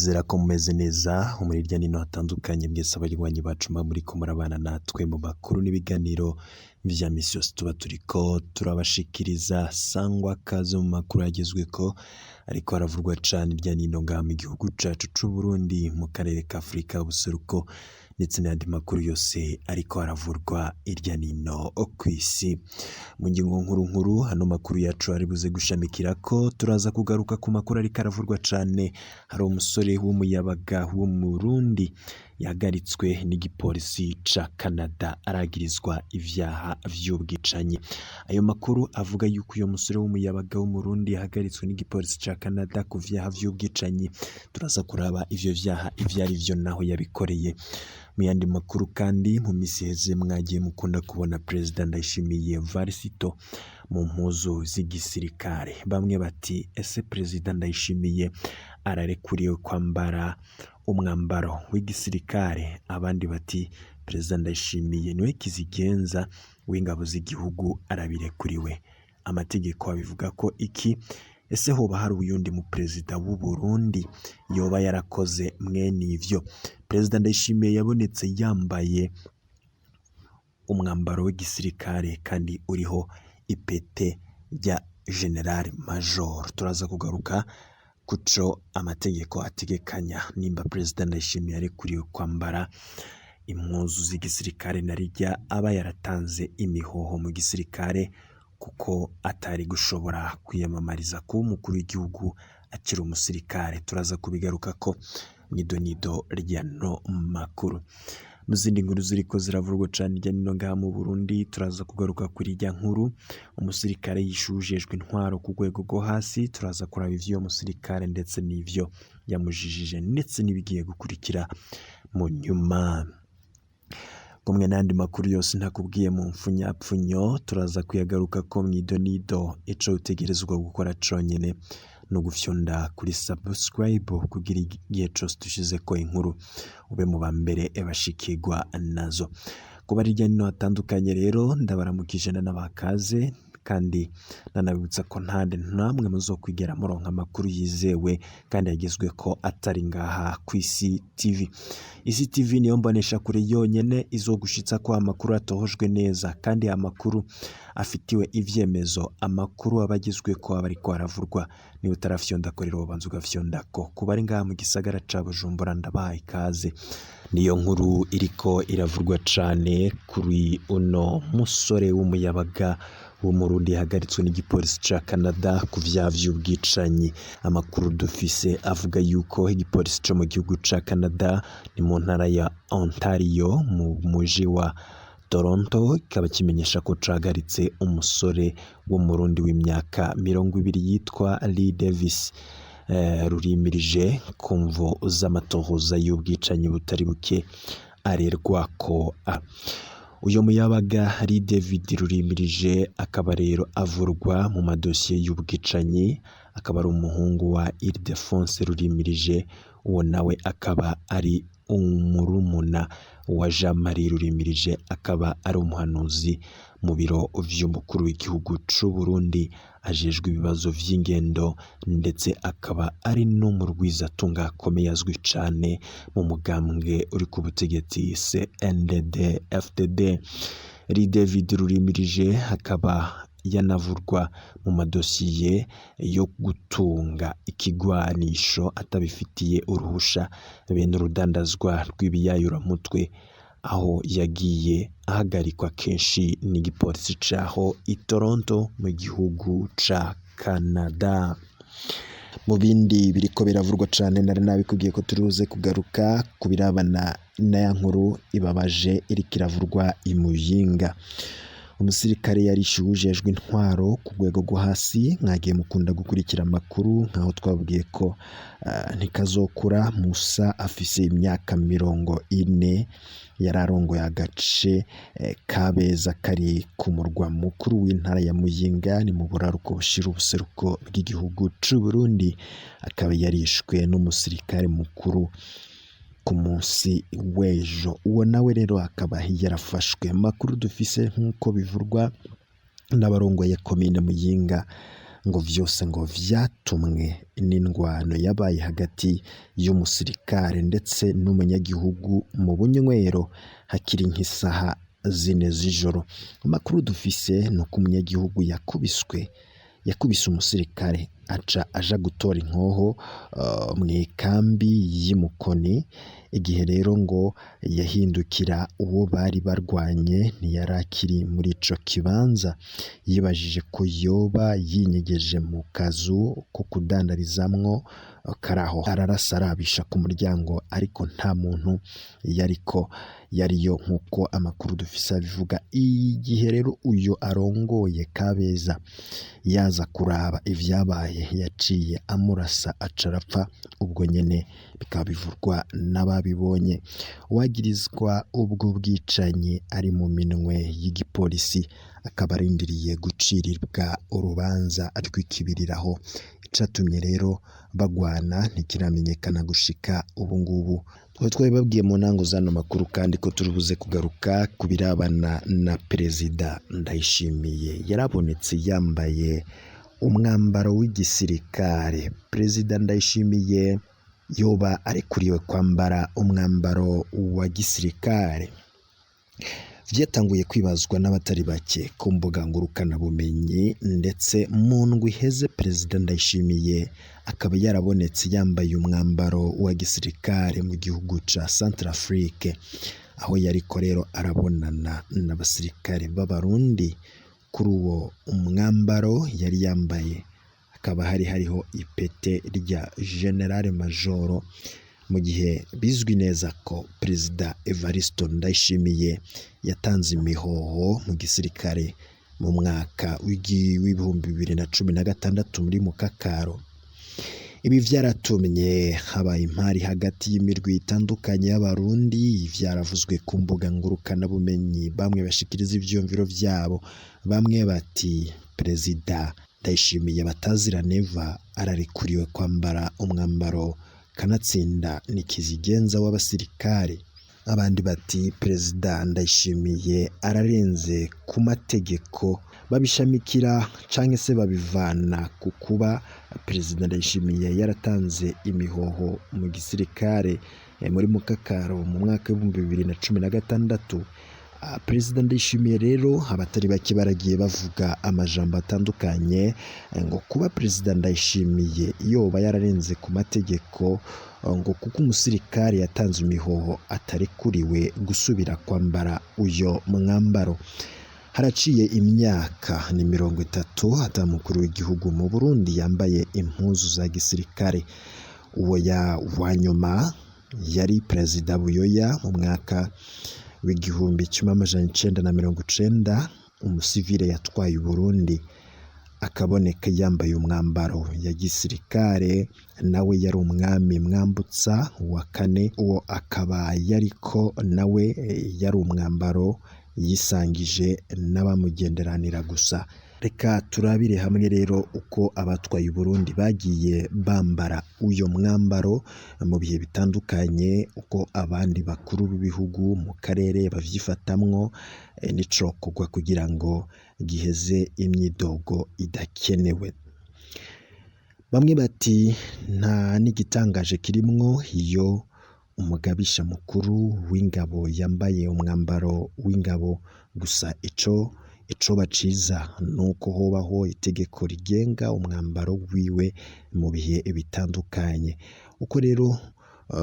Ndizera ko mumeze neza muri hirya no hino hatandukanye, mwese abanywanyi bacu muba muriko murabana natwe mu makuru n'ibiganiro vya misi yose tuba turiko turabashikiriza. Sangwa kaze mu makuru agezweko ariko haravurwa cane hirya no hino ngaha mu gihugu cacu c'Uburundi, mu karere ka Afurika y'ubuseruko, ndetse n'ayandi makuru yose ariko haravurwa hirya no hino kw'isi. Mu ngingo nkuru nkuru hano makuru yacu ari buze gushamikirako, turaza kugaruka ku makuru ariko aravurwa cane. Hari umusore w'umuyabaga w'Umurundi yahagaritswe n'igipolisi ca Canada, aragirizwa ivyaha vy'ubwicanyi. Ayo makuru avuga yuko uyo musore w'umuyabaga w'Umurundi yahagaritswe n'igipolisi ca Canada ku vyaha vy'ubwicanyi. Turaza kuraba ivyo vyaha ivyo ari vyo naho yabikoreye. Mu yandi makuru kandi, mu misi iheze mwagiye mukunda kubona Perezida Ndayishimiye Varisito mu mpuzu z'igisirikare. Bamwe bati: "Ese Perezida Ndayishimiye ararekuriwe kwambara umwambaro w'igisirikare?" Abandi bati: "Perezida Ndayishimiye niwe kizigenza w'ingabo z'igihugu, arabirekuriwe. Amategeko abivuga ko iki?" Ese hoba hari uyundi mu perezida w'u Burundi yoba yarakoze mwene ivyo? Perezida Ndayishimiye yabonetse yambaye umwambaro w'igisirikare kandi uriho ipete rya General Major. Turaza kugaruka kuco amategeko ategekanya, nimba Perezida Ndayishimiye arekuriwe kwambara impuzu z'igisirikare na rirya aba yaratanze imihoho mu gisirikare, kuko atari gushobora kwiyamamariza kuba umukuru w'igihugu akiri umusirikare. Turaza kubigarukako mw'idonido ry'ano makuru. Mu zindi nkuru ziriko ziravurwa cane hirya no hino ngaha mu Burundi, turaza kugaruka kuri irya nkuru umusirikare yishujejwe intwaro ku rwego rwo hasi. Turaza kuraba ivy'uwo musirikare ndetse n'ivyo yamujijije ndetse n'ibigiye gukurikira mu nyuma. Kumwe n'andi makuru yose ntakubwiye mu mfunyapfunyo, turaza kuyagarukako mw'idonido. Ico utegerezwa gukora conyene no gufyonda kuri subscribe kugira igihe cose dushizeko inkuru ube mu ba mbere bashikirwa nazo. Kuba hirya no hino hatandukanye rero, ndabaramukije nanabaha kandi nanabibutsa ko ntande namwe muzokwigera muronka amakuru yizewe kandi yagezweko atari ngaha kw'Isi TV. Isi TV niyo mbonesha kure yonyene izogushitsa ko amakuru atohojwe neza kandi amakuru afitiwe ivyemezo, amakuru aba agezweko, aba ariko aravurwa. Niba utarafyondako rero, wobanza ugafyondako. Kuba ari ngaha mu gisagara ca Bujumbura, ndabahaye ikaze. Niyo nkuru iriko iravurwa cane kuri uno musore w'umuyabaga w'Umurundi yahagaritswe n'igipolisi ca Canada ku vyaha vy'ubwicanyi. Amakuru dufise avuga yuko igipolisi co mu gihugu ca Canada, ni mu ntara ya Ontario, mu muji wa Toronto, kikaba kimenyesha ko cahagaritse umusore w'Umurundi w'imyaka 20 yitwa Lee Davis Rurimirije ku mvo z'amatohoza y'ubwicanyi butari buke arerwa ko. Uyo muyabaga Lee David Rurimirije akaba rero avurwa mu madosiye y'ubwicanyi, akaba ari umuhungu wa Ildefonse Rurimirije, uwo nawe akaba ari umurumuna wa Jean Marie Rurimirije, akaba ari umuhanuzi mu biro vy'umukuru w'igihugu c'u Burundi ajejwe ibibazo vy'ingendo, ndetse akaba ari n'umurwizatunga akomeye azwi cane mu mugambwe uri ku butegetsi CNDD FDD. Lee David Rurimirije akaba yanavurwa mu madosiye yo gutunga ikigwanisho atabifitiye uruhusha, bene urudandazwa rw'ibiyayuramutwe, aho yagiye ahagarikwa kenshi n'igipolisi caho i Toronto mu gihugu ca Canada. Mu bindi biriko biravurwa cane, nari nabikubwiye ko turibuze kugaruka ku birabana n'aya nkuru ibabaje iriko iravurwa i Muyinga. Umusirikare yarishe uwujejwe intwaro ku rwego rwo hasi. Mwagiye mukunda gukurikira amakuru nkaho twabwiye ko Ntikazokura Musa afise imyaka 40 yari arongoye agace Kabeza kari ku murwa mukuru w'intara ya Muyinga, ni mu buraruko bushira ubuseruko bw'igihugu c'u Burundi, akaba yarishwe n'umusirikare mukuru ku munsi w'ejo. Uwo nawe rero akaba yarafashwe. Amakuru dufise nk'uko bivurwa n'abarongoye komine Muyinga, Ngo vyose ngo vyatumwe n'indwano yabaye hagati y'umusirikare ndetse n'umunyagihugu mu bunywero hakiri nk'isaha 4 z'ijoro. Amakuru dufise ni uko umunyagihugu yakubise umusirikare aca aja gutora inkoho mw'ikambi y'Imukoni. Igihe rero ngo yahindukira uwo bari barwanye ntiyari akiri muri ico kibanza, yibajije ko yoba yinyegeje mu kazu ko kudandarizamwo karaho, ararasa arabisha ku muryango ariko nta muntu yariko yariyo nk'uko amakuru dufise abivuga. Igihe rero uyo arongoye Kabeza yaza kuraba ivyabaye, yaciye amurasa aca arapfa ubwo nyene, bikaba bivurwa n'ababibonye. Uwagirizwa ubwo bwicanyi ari mu minwe y'igipolisi, akaba arindiriye gucirirwa urubanza rw'ikibiriraho. Icatumye rero bagwana ntikiramenyekana gushika ubu ngubu. Twari twabibabwiye mu ntango z'ano makuru kandi ko turibuze kugaruka ku birabana na Perezida Ndayishimiye. Yarabonetse yambaye umwambaro w'igisirikare. Perezida Ndayishimiye yoba arekuriwe kwambara umwambaro wa gisirikare? Vyatanguye kwibazwa n'abatari bake ku mbuga ngurukanabumenyi, ndetse mu ndwi iheze Perezida Ndayishimiye akaba yarabonetse yambaye umwambaro wa gisirikare mu gihugu ca Centrafrique, aho yariko rero arabonana n'abasirikare b'Abarundi. Kuri uwo mwambaro yari yambaye hakaba hari hariho ipete rya General Majoro, mu gihe bizwi neza ko Perezida Evariste Ndayishimiye yatanze imihoho mu gisirikare mu mwaka w'2016 muri Mukakaro. Ibi vyaratumye habaye impari hagati y'imirwi itandukanye y'Abarundi, vyaravuzwe ku mbuga ngurukanabumenyi, bamwe bashikiriza ivyiyumviro vyabo, bamwe bati Perezida Ndayishimiye batazira Neva ararekuriwe kwambara umwambaro kanatsinda ni kizigenza w'abasirikare. Abandi bati Perezida Ndayishimiye ararenze ku mategeko, babishamikira canke se babivana ku kuba Perezida Ndayishimiye yaratanze imihoho mu gisirikare muri Mukakaro mu mwaka w'2016. Perezida Ndayishimiye rero abatari bake baragiye bavuga amajambo atandukanye ngo kuba Perezida Ndayishimiye yoba yararenze ku mategeko, ngo kuko umusirikare yatanze imihoho atarekuriwe gusubira kwambara uyo mwambaro. Haraciye imyaka ni 30 ata mukuru w'igihugu mu Burundi yambaye impuzu za gisirikare. Uwo ya wanyuma yari Perezida Buyoya mu mwaka w'1990, umusivile yatwaye Uburundi akaboneka yambaye umwambaro ya gisirikare, nawe yari umwami Mwambutsa wa kane, uwo akaba yariko nawe yari umwambaro yisangije n'abamugenderanira gusa. Reka turabire hamwe rero uko abatwaye Uburundi bagiye bambara uyo mwambaro mu bihe bitandukanye, uko abandi bakuru b'ibihugu mu karere bavyifatamwo, n'icokorwa kugira ngo giheze imyidogo idakenewe. Bamwe bati nta n'igitangaje kirimwo iyo umugabisha mukuru w'ingabo yambaye umwambaro w'ingabo gusa, icoba ciza nuko hobaho itegeko rigenga umwambaro wiwe mu bihe bitandukanye. Uko rero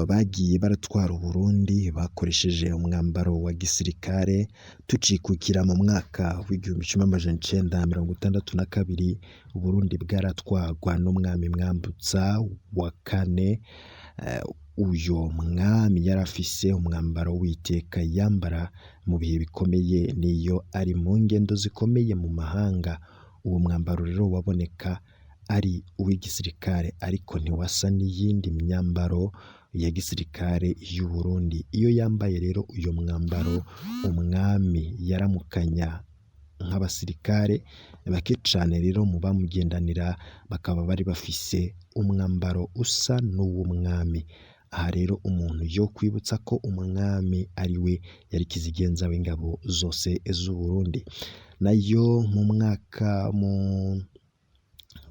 bagiye baratwara Uburundi bakoresheje umwambaro wa gisirikare, tucikukira mu mwaka w'1962 Uburundi bwaratwagwa n'umwami Mwambutsa wa kane. Uyo mwami yarafise umwambaro w'iteka yambara mu bihe bikomeye niyo ari mu ngendo zikomeye mu mahanga. Uwo mwambaro rero waboneka ari uw'igisirikare, ariko ntiwasa n'iyindi myambaro ya gisirikare y'u Burundi. Iyo yambaye rero uyo mwambaro, umwami yaramukanya nk'abasirikare bake cane rero mu bamugendanira bakaba bari bafise umwambaro usa n'uw'umwami. Aha rero umuntu yo kwibutsa ko umwami ari we yari kizigenza w'ingabo zose z'u Burundi. Nayo mu mwaka mu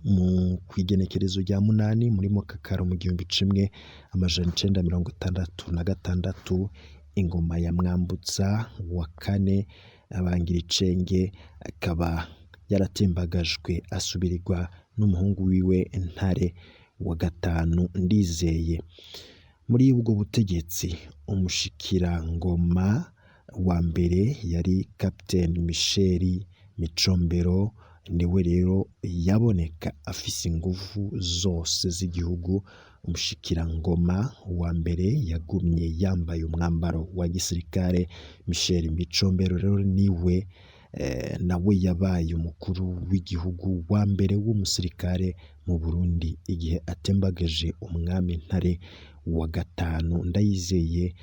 Mu kw'igenekerezo rya 8 muri Mukakaro mu 1966, ingoma ya Mwambutsa wa kane Bangiricenge akaba yaratembagajwe asubirirwa n'umuhungu wiwe Ntare wa gatanu Ndizeye. Muri ubwo butegetsi umushikirangoma wa mbere yari Capitaine Michel Micombero, niwe rero yaboneka afise inguvu zose z'igihugu. Umushikirangoma wa mbere yagumye yambaye umwambaro wa gisirikare. Michel Micombero rero niwe nawe yabaye umukuru w'igihugu wa mbere w'umusirikare mu Burundi igihe atembagaje umwami Ntare wa gatanu Ndayizeye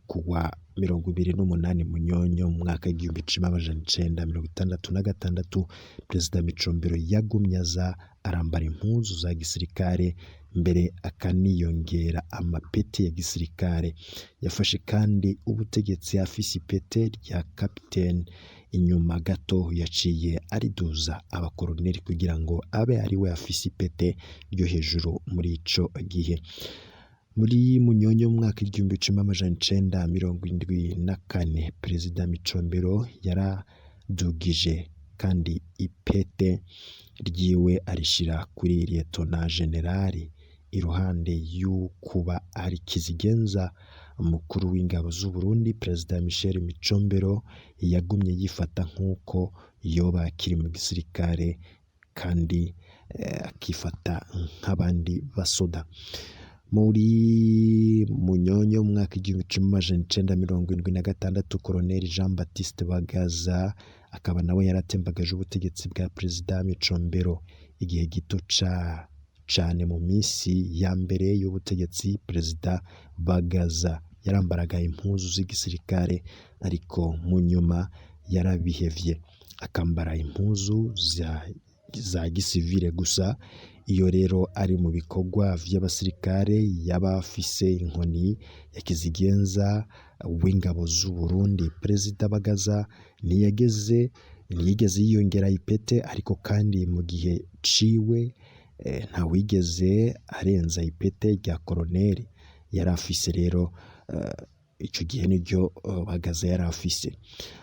kuwa 28 Munyonyo mu mwaka w'1966. Perezida Micombero yagumye aza arambara impuzu za gisirikare, mbere akaniyongera amapete ya gisirikare. Yafashe kandi ubutegetsi afise ipete rya capitaine, inyuma gato yaciye ariduza abakoroneri kugira ngo abe ariwe afise ipete ryo hejuru muri ico gihe. Muri Munyonyo mu mwaka 1974, Perezida Micombero yaradugije kandi ipete ryiwe arishira kuri Liyetona Generali, iruhande y'ukuba ari kizigenza mukuru w'ingabo z'u Burundi. Perezida Michel Micombero yagumye yifata nk'uko yoba akiri mu gisirikare kandi akifata nk'abandi basoda. Muri Munyonyo mu mwaka 1976, Colonel Jean Baptiste Bagaza akaba nawe yaratembagaje ubutegetsi bwa Perezida Micombero igihe gito cane. Mu minsi ya mbere y'ubutegetsi, Perezida Bagaza yarambaraga impuzu z'igisirikare, ariko mu nyuma yarabihevye akambara impuzu za gisivile gusa. Iyo rero ari mu bikorwa vy'abasirikare yaba afise inkoni ya kizigenza w'ingabo z'u Burundi. Perezida Bagaza ntiyigeze yiyongera ipete, ariko kandi mu gihe ciwe ntawigeze arenza ipete rya koroneri yari afise. Rero ico gihe niryo Bagaza yari afise.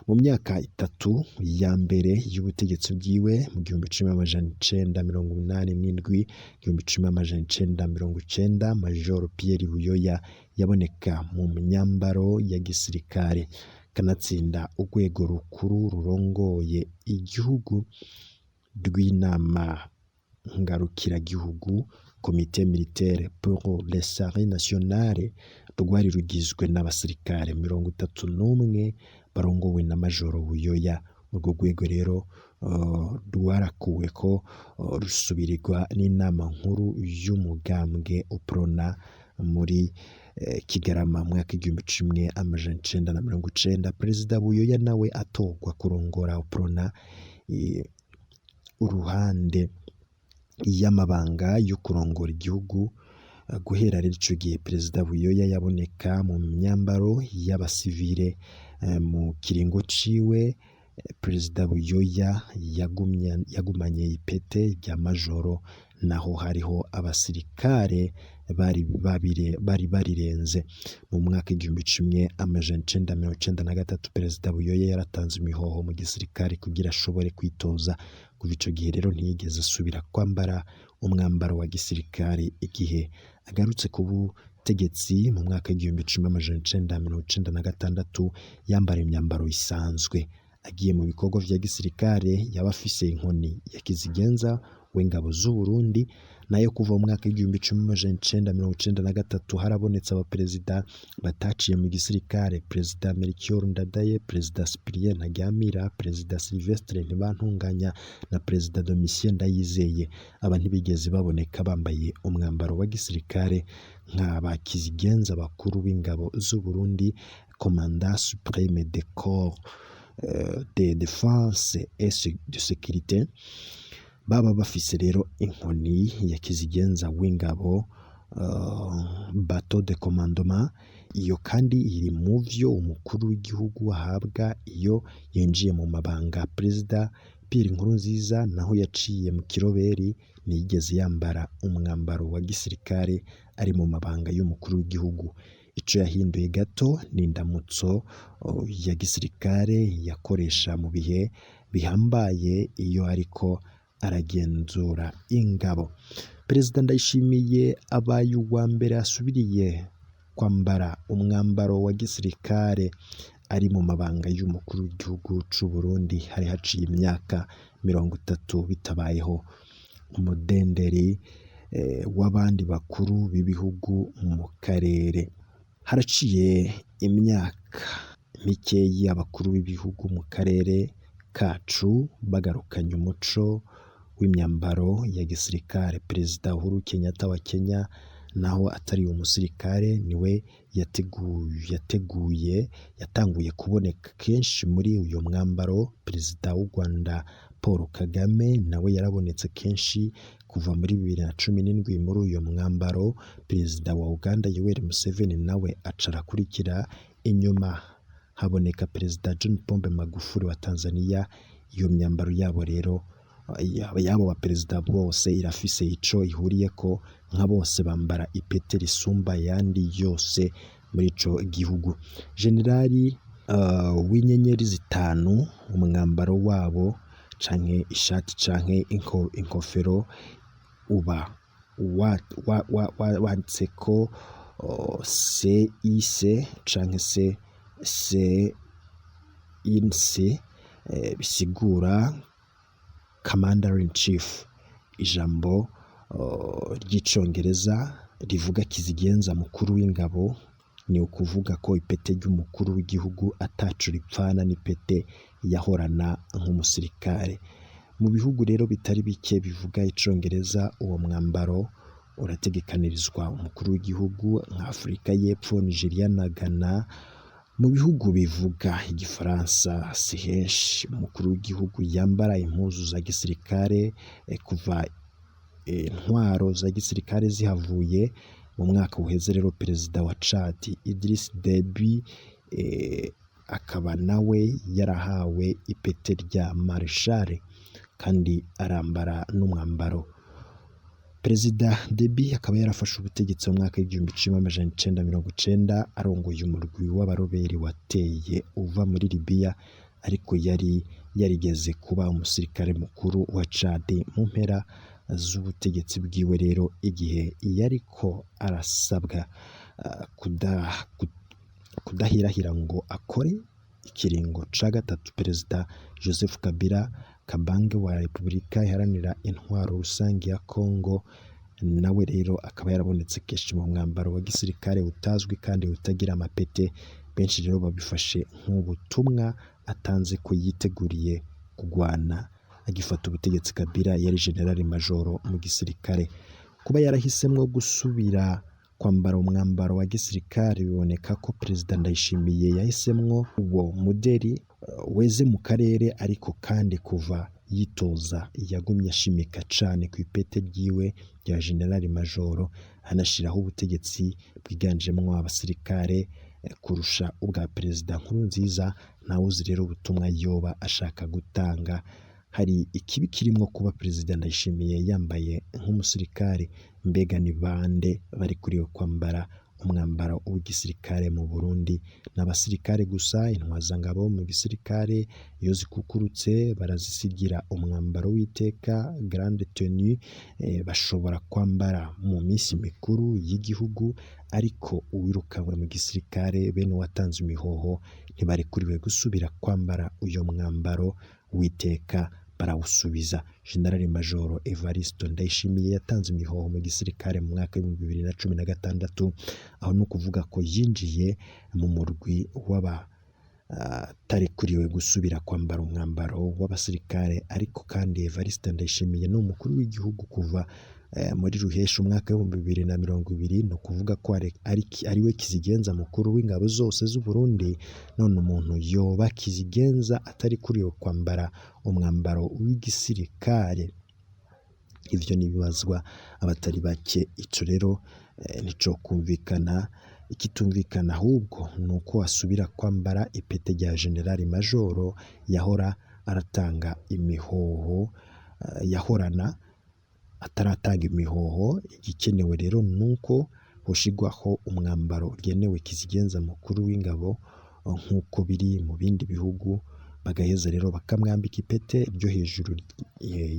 Mu myaka 3 ya mbere y'ubutegetsi bwiwe, mu 1987, 1990, Major Pierre Buyoya yaboneka mu myambaro ya gisirikare, kanatsinda urwego rukuru rurongoye igihugu rw'inama ngarukiragihugu, Comité militaire pour le salut national, rwari rugizwe n'abasirikare 31 barongowe na Majoro Buyoya. Urwo rwego rero rwarakuweko rusubirirwa n'inama nkuru y'umugambwe Uprona muri Kigarama mu mwaka 1990. Perezida Buyoya nawe atorwa kurongora Uprona uruhande y'amabanga yo kurongora igihugu. Guhera rero ico gihe Perezida Buyoya yaboneka mu myambaro y'abasivile. Mu kiringo ciwe, Perezida Buyoya yagumanye ipete rya majoro, naho hariho abasirikare bari barirenze. Mu mwaka 1993, Perezida Buyoya yaratanze imihoho mu gisirikare kugira ashobore kwitoza. Kuva ico gihe rero ntiyigeze asubira kwambara umwambaro wa gisirikare. Igihe agarutse ku butegetsi mu mwaka 1996, yambara imyambaro isanzwe. Agiye mu bikorwa vya gisirikare yaba afise inkoni ya kizigenza w'ingabo z'u Burundi. Nayo kuva mu mwaka 1993 harabonetse abaperezida bataciye mu gisirikare: Perezida Melchior Ndadaye, Perezida Cyprien Ntaryamira, Perezida Sylvestre Ntibantunganya na Perezida Domitien Ndayizeye. Aba ntibigeze baboneka bambaye umwambaro wa gisirikare nka ba kizigenza bakuru b'ingabo z'u Burundi, commandant suprême des corps de défense et de sécurité. Baba bafise rero inkoni ya kizigenza w'ingabo, bateau de commandement. Iyo kandi iri mu vyo umukuru w'igihugu ahabwa iyo yinjiye mu mabanga. Perezida Pierre Nkurunziza naho yaciye mu kiroberi ntiyigeze yambara umwambaro wa gisirikare ari mu mabanga y'umukuru w'igihugu. Ico yahinduye gato ni indamutso ya gisirikare yakoresha mu bihe bihambaye iyo ariko aragenzura ingabo. Perezida Ndayishimiye abaye uwa mbere asubiriye kwambara umwambaro wa gisirikare ari mu mabanga y'umukuru w'igihugu c'u Burundi. Hari haciye imyaka 30 bitabayeho. Umudenderi w'abandi bakuru b'ibihugu mu karere. Haraciye imyaka mikeyi abakuru b'ibihugu mu karere kacu bagarukanye umuco w'imyambaro ya gisirikare. Perezida Uhuru Kenyatta wa Kenya naho atari umusirikare niwe yateguye yatanguye kuboneka kenshi muri uyo mwambaro. Perezida w'u Rwanda Paul Kagame nawe yarabonetse kenshi kuva muri 2017 muri uyo mwambaro. Perezida wa Uganda Yoweri Museveni nawe aca arakurikira inyuma, haboneka Perezida John Pombe Magufuli wa Tanzania. Iyo myambaro yabo rero yabo baperezida bose irafise ico ihuriyeko, nka bose bambara ipete risumba ayandi yose muri ico gihugu. Generali w'inyenyeri zitanu, umwambaro wabo canke ishati canke inkofero uba wanditseko CIC canke se CINC, bisigura Commander in Chief, ijambo ry'icongereza rivuga kizigenza mukuru w'ingabo. Ni ukuvuga ko ipete ry'umukuru w'igihugu ataco ripfana n'ipete yahorana nk'umusirikare. Mu bihugu rero bitari bike bivuga icongereza, uwo mwambaro urategekanirizwa umukuru w'igihugu nka Afurika y'Epfo, Nigeria na Ghana. Mu bihugu bivuga igifaransa si henshi umukuru w'igihugu yambara impuzu za gisirikare kuva intwaro za gisirikare zihavuye. Mu mwaka uheze rero perezida wa Chad Idriss Deby akaba nawe yarahawe ipete rya Marshal kandi arambara n'umwambaro. Perezida Deby akaba yarafashe ubutegetsi mu mwaka w'1990 arongoye umurwi w'abaroberi wateye uva muri Libya, ariko yari yarigeze kuba umusirikare mukuru wa Chad mu mpera z'ubutegetsi bwiwe. Rero igihe yariko arasabwa kudahirahira ngo akore ikiringo ca gatatu, Perezida Joseph Kabila Kabange wa Repubulika Iharanira Intwaro Rusange ya Congo nawe rero akaba yarabonetse kenshi mu mwambaro wa gisirikare utazwi kandi utagira amapete. Benshi rero babifashe nk'ubutumwa atanze ko yiteguriye kugwana. Agifata ubutegetsi Kabila yari general majoro mu gisirikare. Kuba yarahisemwo gusubira kwambara umwambaro wa gisirikare biboneka ko Perezida Ndayishimiye yahisemwo uwo muderi weze mu karere, ariko kandi kuva yitoza yagumye ashimika cane ku ipete ryiwe rya general majoro, anashiraho ubutegetsi bwiganjemwo abasirikare kurusha ubwa Perezida Nkurunziza. Ntawuzi rero ubutumwa yoba ashaka gutanga. Hari ikibi kirimwo kuba Perezida Ndayishimiye yambaye nk'umusirikare? Mbega ni bande barikuriwe kwambara umwambaro w'igisirikare mu Burundi? N'abasirikare gusa? Intwazangabo mu gisirikare iyo zikukurutse barazisigira umwambaro w'iteka, grande tenue, bashobora kwambara mu minsi mikuru y'igihugu, ariko uwirukanwe mu gisirikare bene uwatanze imihoho ntibarekuriwe gusubira kwambara uyo mwambaro w'iteka, barawusubiza. General Majoro Evariste Ndayishimiye yatanze imihoho mu gisirikare mu mwaka w'2016, aho ni ukuvuga ko yinjiye mu murwi w'abatarekuriwe gusubira kwambara umwambaro w'abasirikare. Ariko kandi Evariste Ndayishimiye ni umukuru w'igihugu kuva muri Ruhesha umwaka w'2020, ni ukuvuga ko ariwe kizigenza mukuru w'ingabo zose z'u Burundi. None umuntu yoba kizigenza atarikuriwe kwambara umwambaro w'igisirikare? Ivyo nibibazwa abatari bake. Ico rero nico kumvikana. Ikitumvikana ahubwo ni uko asubira kwambara ipete rya general majoro yahora aratanga imihoho yahorana ataratanga imihoho. Igikenewe rero nuko hoshigwaho umwambaro ugenewe kizigenza mukuru w'ingabo nk'uko biri mu bindi bihugu, bagaheza rero bakamwambika ipete ryo hejuru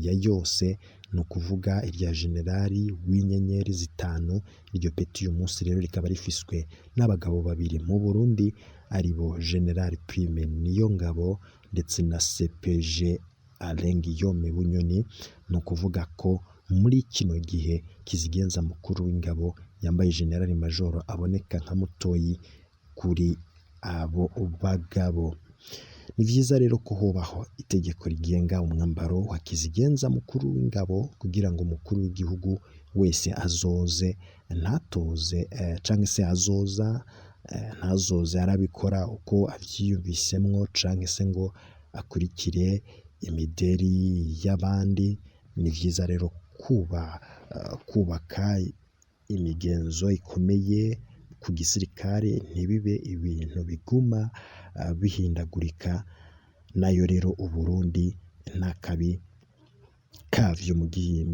ya yose, ni ukuvuga irya generali w'inyenyeri zitanu. Iryo peti uyu munsi rero rikaba rifiswe n'abagabo babiri mu Burundi, aribo General Prime Niyongabo ndetse na CPG Alain Guillaume Bunyoni. Ni ukuvuga ko muri kino gihe kizigenza mukuru w'ingabo yambaye General Major aboneka nka mutoyi kuri abo bagabo. Ni vyiza rero ko hobaho itegeko rigenga umwambaro wa kizigenza mukuru w'ingabo kugira ngo umukuru w'igihugu wese azoze ntatoze canke se azoza ntazoze arabikora uko avyiyumvisemwo canke se ngo akurikire imideri y'abandi. Ni vyiza rero kubaka imigenzo ikomeye ku gisirikare, ntibibe ibintu biguma bihindagurika. Nayo rero Uburundi nta kabi kavyo mu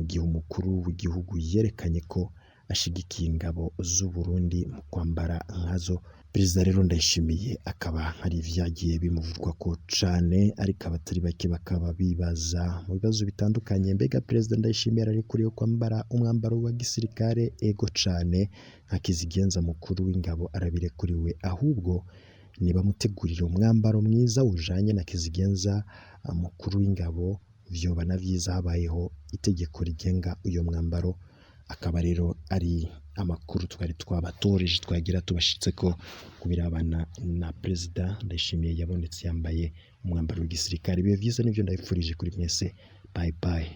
gihe umukuru w'igihugu yerekanye ko ashigikiye ingabo z'Uburundi mu kwambara nkazo. Perezida rero Ndayishimiye akaba hari ivyagiye bimuvugwako cane, ariko abatari bake bakaba bibaza mu bibazo bitandukanye: mbega Perezida Ndayishimiye ararekuriwe kwambara umwambaro wa gisirikare? Ego cane, nka kizigenza mukuru w'ingabo arabirekuriwe, ahubwo nibamutegurire umwambaro mwiza ujanye na kizigenza mukuru w'ingabo. Vyoba na vyiza habayeho itegeko rigenga uyo mwambaro. Akaba rero ari amakuru twari twabatoreje twagira tubashitseko ku birabana na Perezida Ndayishimiye yabonetse yambaye umwambaro w'igisirikare. Ibihe vyiza nivyo ndabipfurije kuri mwese. Bye bye.